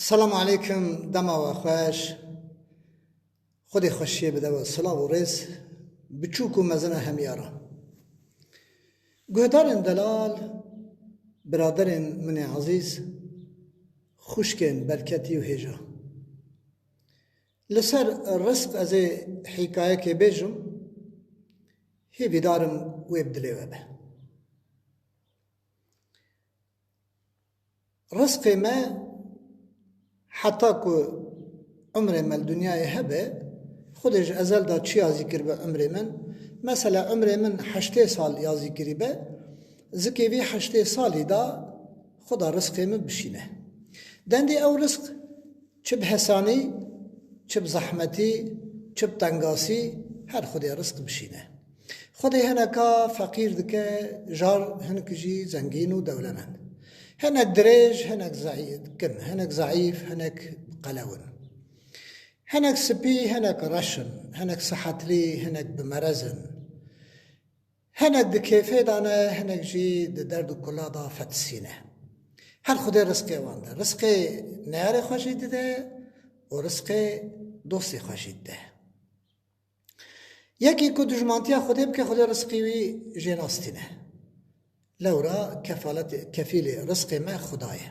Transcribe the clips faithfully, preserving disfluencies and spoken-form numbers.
Selam aleykum, dema we xweş. Xwedê xweşiyê bide we, silav û rêz biçûk û mezina hemiya re. Guhdarên delal, biraderên min ê ezîz, xwişkên berketî û hêja. Li ser rizq ez ê hîkayekê bêjim, hêvîdar im wê bi dilê we be. Rizqê me heta ku umrê me li dinyayê hebe, Xwedê ji ezel de çi yazî kiribe umrê min? Mesela umrê min heştê sal yazî kirîbe, zikê vî heştê salî de Xweda rizqê min bişîne. Dendê ew rizq çi bi hesanî, çi bi zehmetî, çi bi tengasî, her Xwedê rizq bişîne. Xwedê hineka feqîr dike, jar hinek jî zengîn û dewlemend. Hinek dirêj, hinek zeî-, kin, hinek zeîf, hinek qelew in. Hinek spî, hinek reş in, hinek sihetlî, hinek bi merez in. Hinek di kêfê de ne, hinek jî di derd û kula de fetisîne. Her Xwedê rizqê wan de. Rizqê neyarê xwe jî dide û rizqê dostê xwe jî dide. Yekî ku dijmantiya Xwedê bike, Xwedê rizqî wî jê nastîne. Lewra kefalet, kefîlê rizqê me Xuda ye.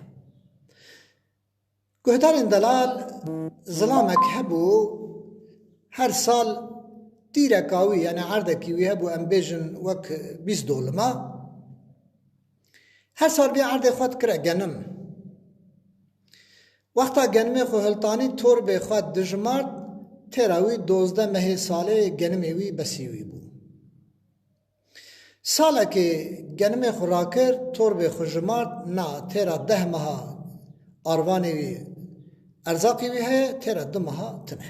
Guhdarên delal, zilamek hebû, her sal tîreka wî, yani erdekî wî hebû, em bêjin wek bîst dolima. Her sal vê erdê xwe dikire genim. Wexta genimê xwe hiltanî, torbê xwe dijmart, têra wî dozdeh mehê salê genimê wî besî wî bû. Salekê genimê xwe rakir, torbê xwe jimart, na, têra deh meha arvanê wî, erzaqê wî heye, têra du meha tune.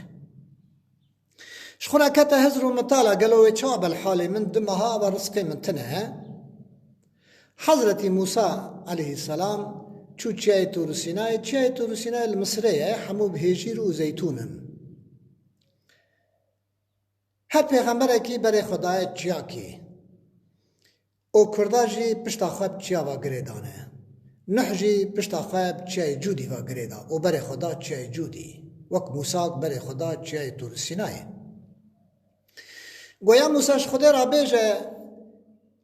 Ji xwe re kete hizr û mitala, gelo wê çawa be li halê min, du meha ava rizqê min tune he? Hezretî Mûsa aleyhisselam çû çiyayê Tûr Sînayê, çiyayê Tûr Sînayê li Misirê ye, hemû bi hêjîr û zeytûn in. Her pêxemberekî berê xwe daye çiyakê. Û Kurda jî pişta xwe bi çiya ve girê dane. Nuh jî pişta xwe bi çiyayê Cûdî ve girê da û berê xwe da çiyayê Cûdî. Wek Mûsa berê xwe da çiyayê Tûr Sînayê. Goya Mûsa ji Xwedê re bêje,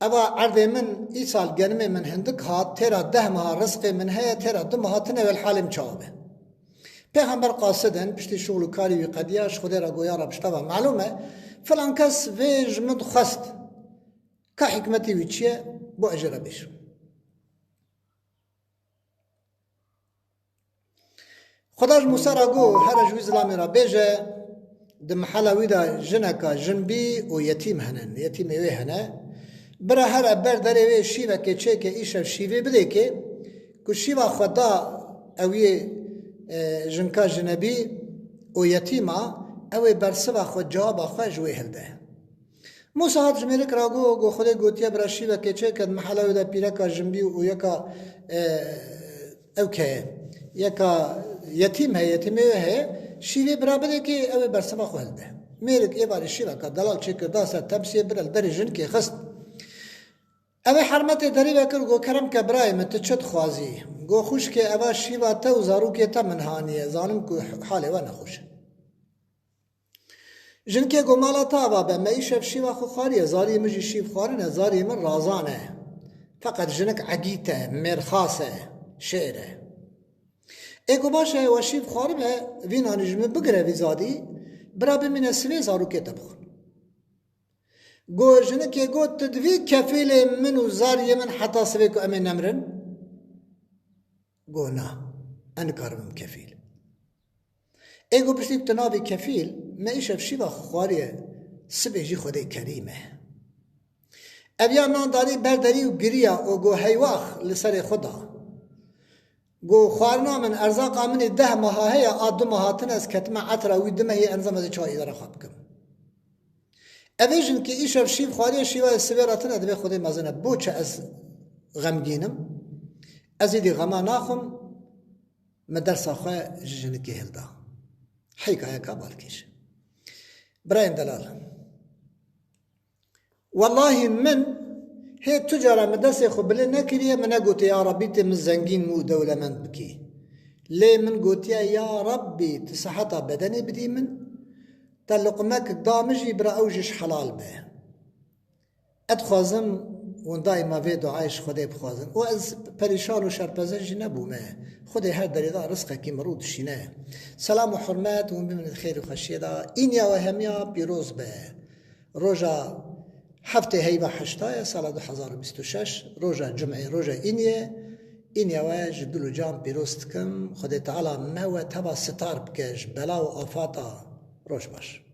eva erdê min îsal genimê min hindik hat, têra deh meha rizqê min heye, têra du meha tune, wê li halê min çawa be? Pêxember qasidin, piştî şuxul û karî wî qediya, ji Xwedê re goya re pişta ve. Malûm e, filan kes vê ji min dixwest. Ka hikmetî wî çi ye? Bo ez jê re bêjim. Xweda ji Mûsa re got, here ji wî zilamê re bêje, di mihela wî de jineka jinbî û yetîm hene, yetîmê wê hene. Bira here ber derê wê şîvekê çêke, îşev şîvê bidêkê, ku şîva xwe da ewiyê, e, jinka jinebî û yetîma, ew ê bersiva xwe, cewaba xwe ji wê hilde. Mûsa hat ji mêrik re got, got, Xwedê gotiye, bira şîvekê çêke, di mihela wê de pîreka jinbî û yeka, e, ew ke ye, yeka yetîm heye, yetîmê wê heye, şîvê bira bidêkê, ew ê bersiva xwe hilde. Mêrik êvarê şîveka delal çêkir, da ser tepsiyê, bira li berê jinikê xist. Ew ê hermetê derî vekir, got, kerem ke birayê min, tu çi dixwazî? Got, xwişkê, eva şîva te û zarokê te min haniye, zanim ku halê we nexweş e. Jinikê got, mala te ava be, me îşev şîva xwe xwariye, zariyê min jî şîv xwarine, zariyê min razan e. Feqet jinik egît e, mêrxas e, şêr e. Ê got, baş e, we şîv xwaribe, vînanî ji min bigire vî zadî, bira bimîne sivê zarokê te bixwin. Got, jinikê got, tu divî kefîlê min û zariyê min heta sivê ku em ê nemirin? Got, na, ez nikarim bim kefîl. Ê got, piştî ku tu nabî kefîl, me îşev şîva xwe xwariye, sibê jî Xwedê kerîm e. Ev ya nan danî ber derî û giriya û got, heywax li serê xwe da. Got, xwarina min, erzaqa min ê deh meha heye, a du meha tune, ez ketime etra wî du mehî, ez nizam ez ê çawa îdara xwe bikim. Ev ê jinkê îşev şîv xwariye, şîva ê sivê re tune, divê Xwedê mezin e. Bo çi ez xemgîn im? Ez êdî xema naxwim, min dersa xwe ji jinikê hilda. Hîkayeka balkêş. Birayên delal. Wellahî min hê tu cara min destê xwe bilê nekiriye, min negotiye, ya Rebî tê min zengîn û dewlemend bikî. Lê min gotiye, ya Rabbî, tu siheta bedenê bidî min, te luqmek da min jî, bira ew jî ji helal be. Ez dixwazim hûn daîma vê duayê ji Xwedê bixwazin. Û ez perîşan û şerpezin jî nebûme. Xwedê her derê de rizqekî min rû dişîne. Selam û hurmet, hûn bimînin xêr û xweşiyê de. Îniya we hemiya pîroz be. Roja heftê heyva heşta ye, sala du hezar û bîst û şeş, roja cumê, roja Îniyê. Îniya we ji dil û can pîroz dikim. Xwedê Teala me we teva sitar bike ji bela û afata. Roj baş.